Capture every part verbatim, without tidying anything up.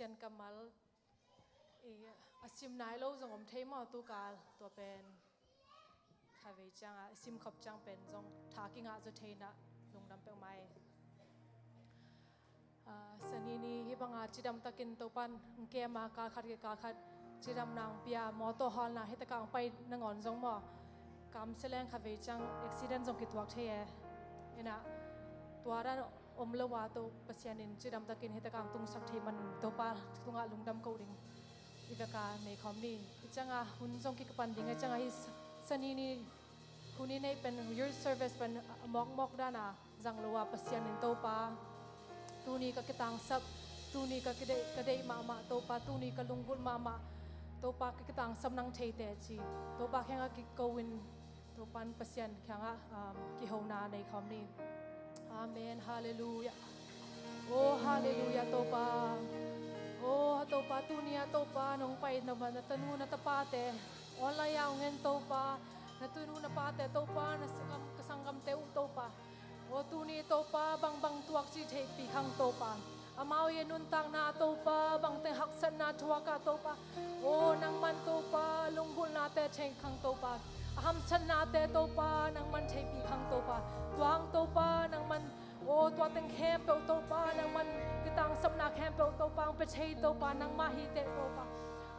Pasian kammal i a sim nai lo zong om thei maw, tu kal tua pen khavei ciangah a sim khop ciang pen zong tha kingah zaw thei inah lungdam peuhmah hi. Ah, Sani ni hih banga cidam takin Topan hong kem a, kal khat kei kal khat cidamna hong pia, mawtaw hawlna hitakah hong pai nangawn zong maw, kamsia leng khavei ciang accident zong kituak thei e. Inah tua dan om lo a, Topa Pasian in cidam takin hitakah hong tungsak thei man Topa tungah lungdam ko ding i veka nei khawm ni. Hih cianga hun zong kikapan ding a, cianga hih Sani ni hun i neih pen youth service pen a mawkmawk dana zang lo a, Pasian in Topa, tuni ka kitangsap, tuni ka kideih, ka deih mahmah Topa, tuni ka lunggulh mahmah Topa, ka kitangsap nang thei teh ci. Topa kiangah kiko in Topan Pasian kiangah, um, kihona nei khawm ni. Amen. Halleluiah. Oh, halleluiah Topa. Oh Topa, tuni a Topa nong pai na, na tanu na tapate online a hong en Topa, na tunu na pate Topa, na sanggam, ka sanggamte uh Topa. Oh, tuni Topa, bangbang tuak ci theihpih khang Topa, amau i a nuntakna Topa, bangteng haksatna thuak ah Topa, oh, nangman Topa lunggulhnate theih khang Topa, a hamsatnate Topa nangman theihpih khang Topa. Tuang Topa nangman, oh, tua teng khempeuh Topa nangman kitangsapna khempeuh Topa hong pia thei Topa nangmah hi teh Topa.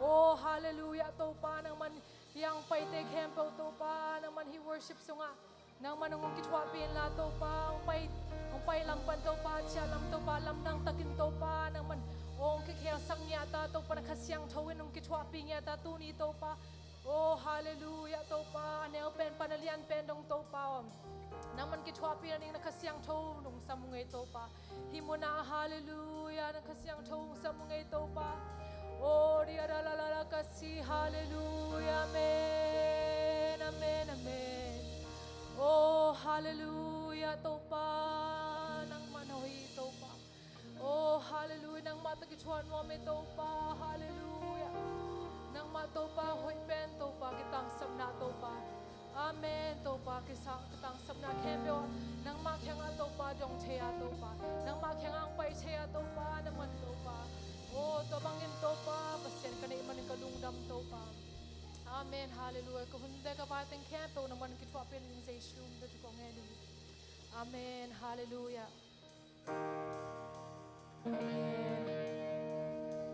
Oh, halleluiah Topa, nangman hih a hong paite khempeuh Topa nangman hih worship sungah nangman hong kithuahpih inla Topa, hong pai, hong pai lam pan Topa, ciah lam Topa, lamdang takin Topa nangman hong kikhelsak ngiat a Topa, na Kha Siangtho in hong kithuahpih ngiat a tuni Topa. Oh, halleluiah Topa, a neu pen pan a lian pen dong Topa aw, nangman kithuahpih nading na Kha Siangtho hong sam uh ngei Topa. Hih munah halleluiah na Kha Siangtho hong sam uh ngei Topa. Oh, ria da la la la ka si, halleluiah, amen, amen, amen. Oh, halleluiah Topa, nangman hoih hi Topa. Oh, halleluiah, nangmah tawh kithuah nuam hi Topa, halleluiah. Nangmah Topa hoih pen Topa, kitangsapna Topa. Amen Topa, kisa, kitangsapna khempeuh nangmah kiangah Topa dong thei a Topa, nangmah kiangah hong pai thei a Topa, nangman Topa. Oh, tua bangin Topa Pasian ka neih manin ka lungdam Topa. Amen, halleluiah. Ka hunte ka vaiteng khempeuh nangman kithuahpih nading Jesu min tawh thu kong ngen hi. Amen, halleluiah. Amen.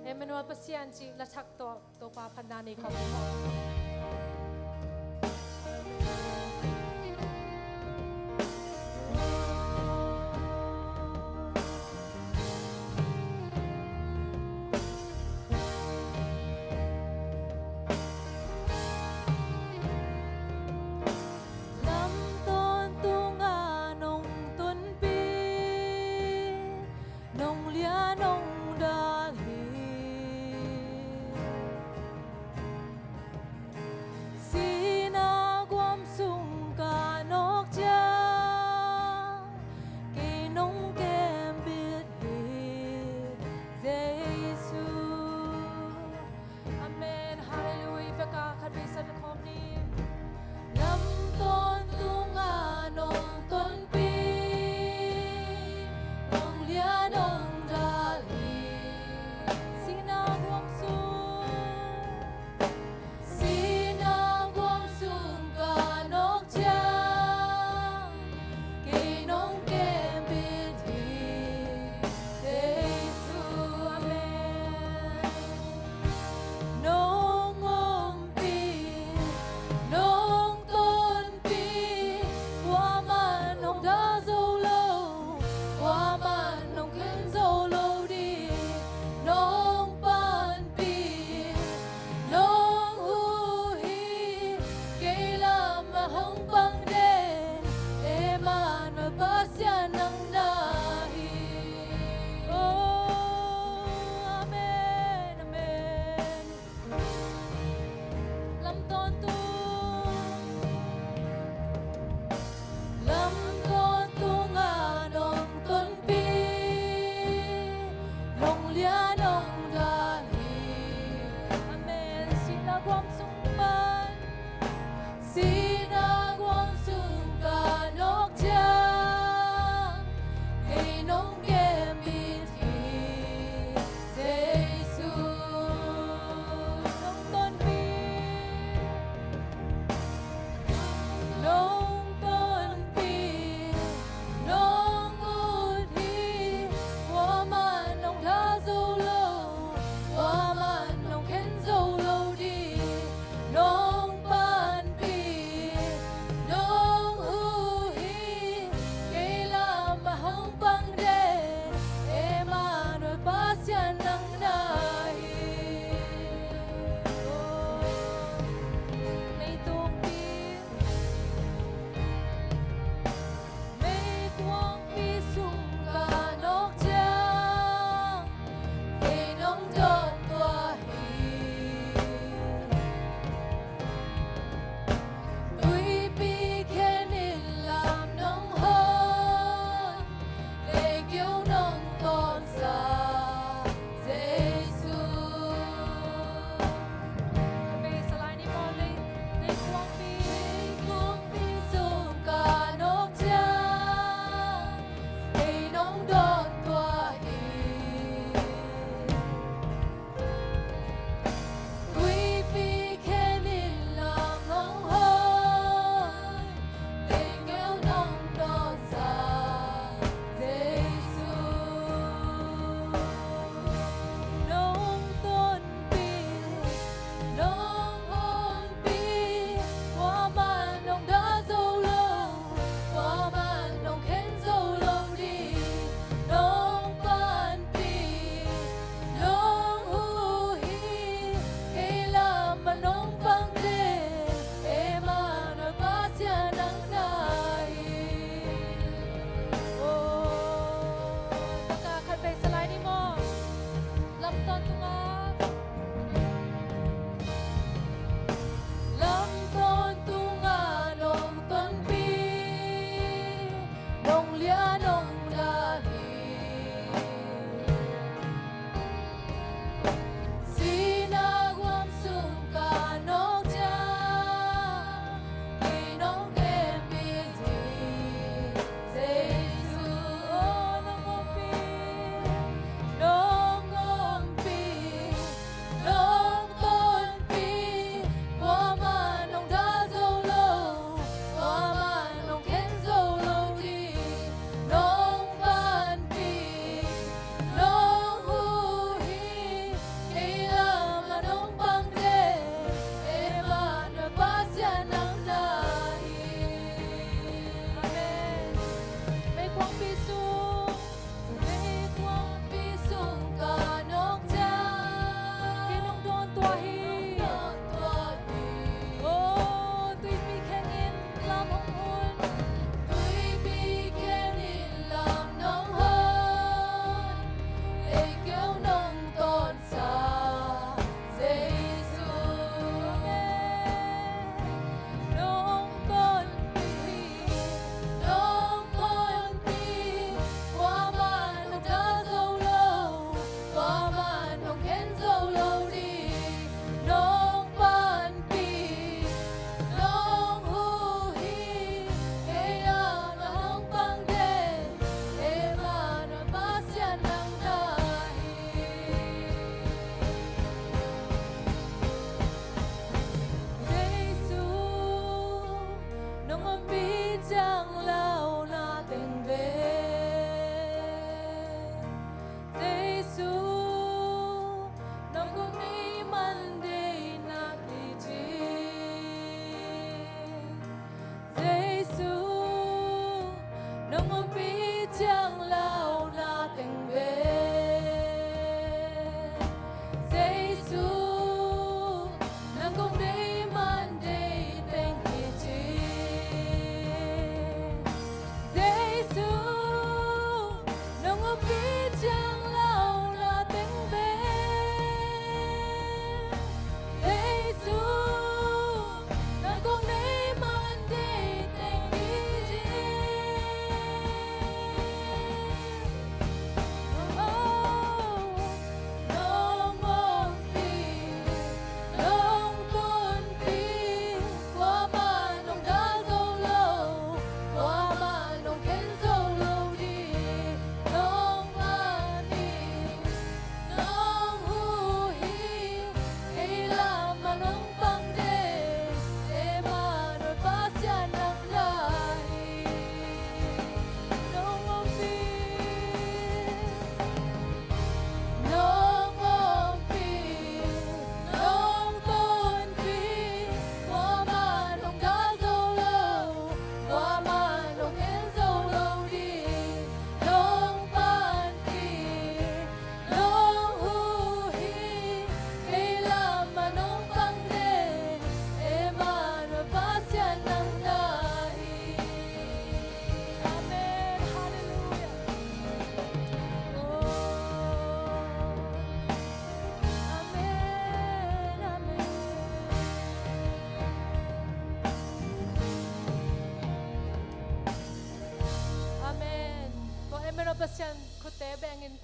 Emmanuel Pasian cih la thak tawh Topa phatna nei khawm. Lam tawntunga nong tunpih, nong lian nong dal hi.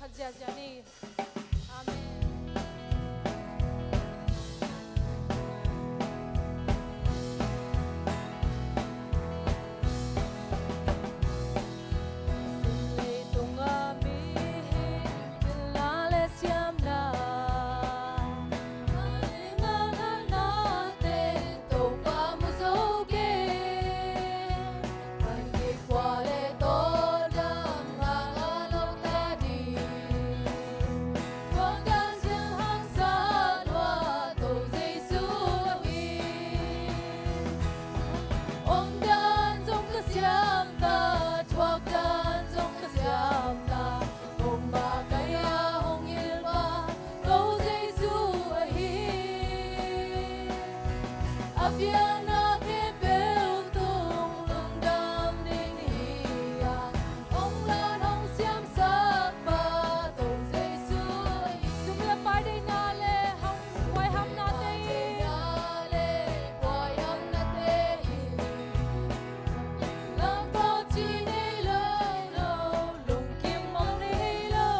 Phat ziahziah ni. Amen. Leitung a mihing pilna le siamna, nate Topa mu zo kei. Van kik khua le tawldam ngak a lo ta ding, thuak dan siam haksa lua To Jesu ahi. Om dan zong ka siam ta, thuak dan zong ka siam ta, hong makaih a hong hilh pa To Jesu ahi. A pianna khempeuh tung lungdam ding hi a, hong dan hong siamsak pa To Jesu ahi. Sum le pai deihna le hong, huaihamnate in, huaihamnate in, lamtawh ci nei lo, lo, lungkim mong nei lo.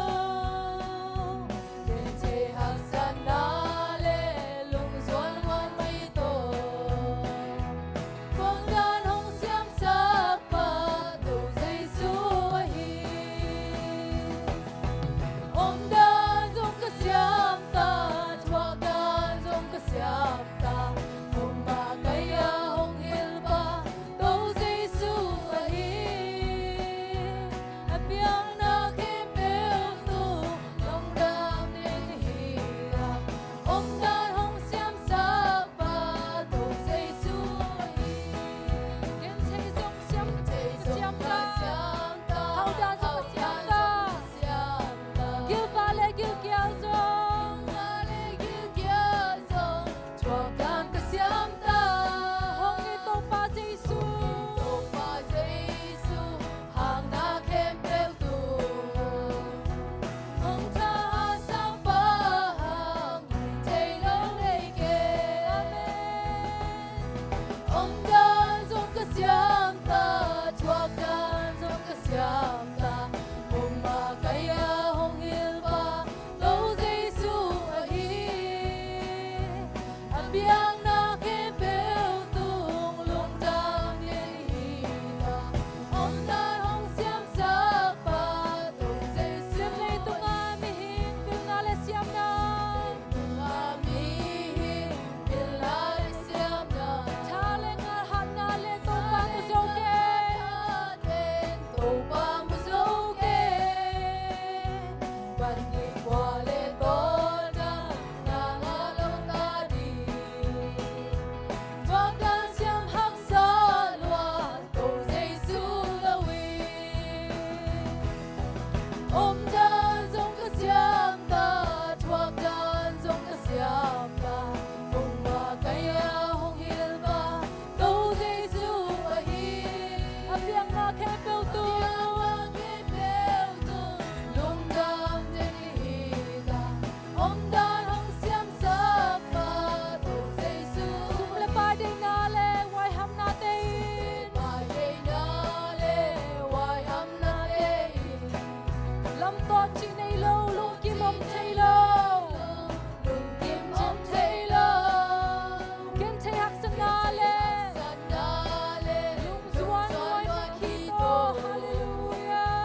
Genthei haksatna le lungzuan huan mai tawh, thuak dan hong siamsak pa To Jesu ahi. Om dan zong ka siam ta, thuak dan zong ka siam ta, hong makaih a hong hilh pa To Jesu ahi. A piakna khempeuh tung lungdam ding hi a, om dan hong siamsak pa To Jesu ahi. Genthei zong siam, genthei zong siam ta, siam ta, hau dan zong siam ta, siam ta, gilvah le gilkial zong, gilvah le gilkial zong, thuak dan ka siam ta. Hong it Topa Jesu, Topa Jesu, hakna khempeuh tung hong thahatsak pa hang thei lo nei kei. Amen. Om dan zong ka siam ta, thuak dan zong ka siam ta, hong makaih a hong hilh pa To Jesu ahi. A piakna khempeuh tung lungdam ding hi a, om dan hong siamsak pa To Jesu. Leitung a mihing pilna le siamna, leitung a mihing pilna le siamna, tha le ngal hatna le Topa mu zo kei. Topa mu zo kei. Van kik khua le tawldam ngak a lo ta ding, thuak dan siam haksa lua To Jesu lo hi. Om dan zong ka siam ta, thuak dan zong ka siam ta, hong makaih a hong hilh pa To Jesu ahi. A piakna khempeuh tung, a piakna khempeuh tung lungdam ding hi ta, om dan hong siamsak pa To Jesu. Sum le pai deihna le huaihamnate in, pai deihna le huaihamnate in, lamtawh ci nei lo, lungkim om thei lo, lungkim om thei lo. Genthei haksatna le, haksatna le lungzuan huai mah hi tawh. Halleluiah.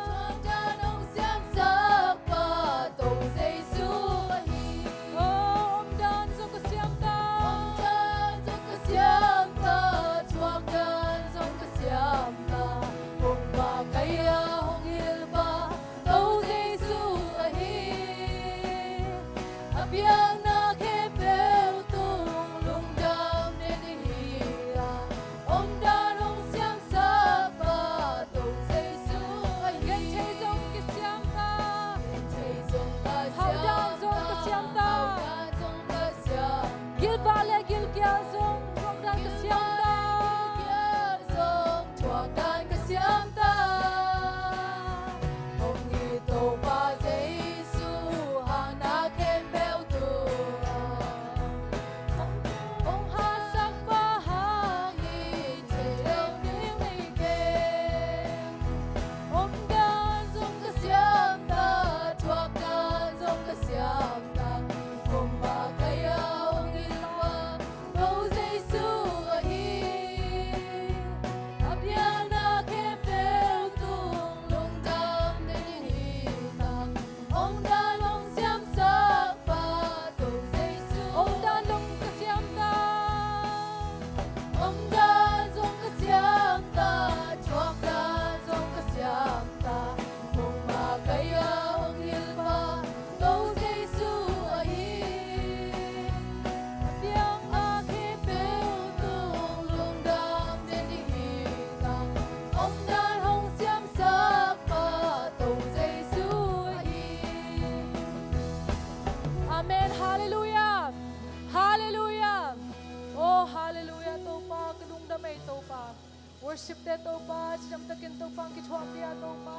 Thuak dan hong siamsak pa To Jesu ahi. Oh, om dan zong ka siam ta, om dan zong ka siam ta, thuak dan zong ka siam ta, hong makaih a hong hilh pa To Jesu ahi. A piakna khempeuh tung lungdam ding hi a, om dan hong siamsak pa To Jesu ahi. Genthei zong ka siam ta, genthei zong ka siam ta, hau dan zong ka siam ta, hau dan zong ka siam ta, gilvah le gilkial zong thuak dan ka siam ta, gilvah le gilkial zong thuak dan ka siam ta. Hong it Topa Jesu, hakna khempeuh tung hong hatsak pa hang hi thei lo ding nei kei. Om dan zong ka siam ta, Mei Topa, worship te Topa, cidam takin Topa ang kithuahpih a Topa,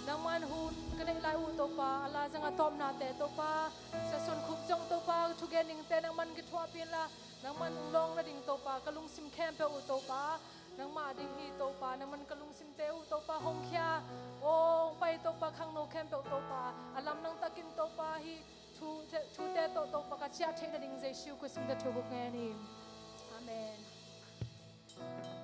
nangman hun ka neih lai uh Topa, a la zang a tawpnate Topa, Sia Suan Khup zong Topa, thugen dingte nangman kithuahpih inla, nangman lawng nading Topa, ka lungsim khempeuh uh Topa, nangmah ding hi Topa, nangman ka lungsimte uh Topa hong khia, hong pai Topa, khangno khempeuh Topa, a lamdang takin Topa hi, thu, thute tawh Topa ka ciah theih nading Jesu Khrist min tawh thu buk ngen hi. Amen.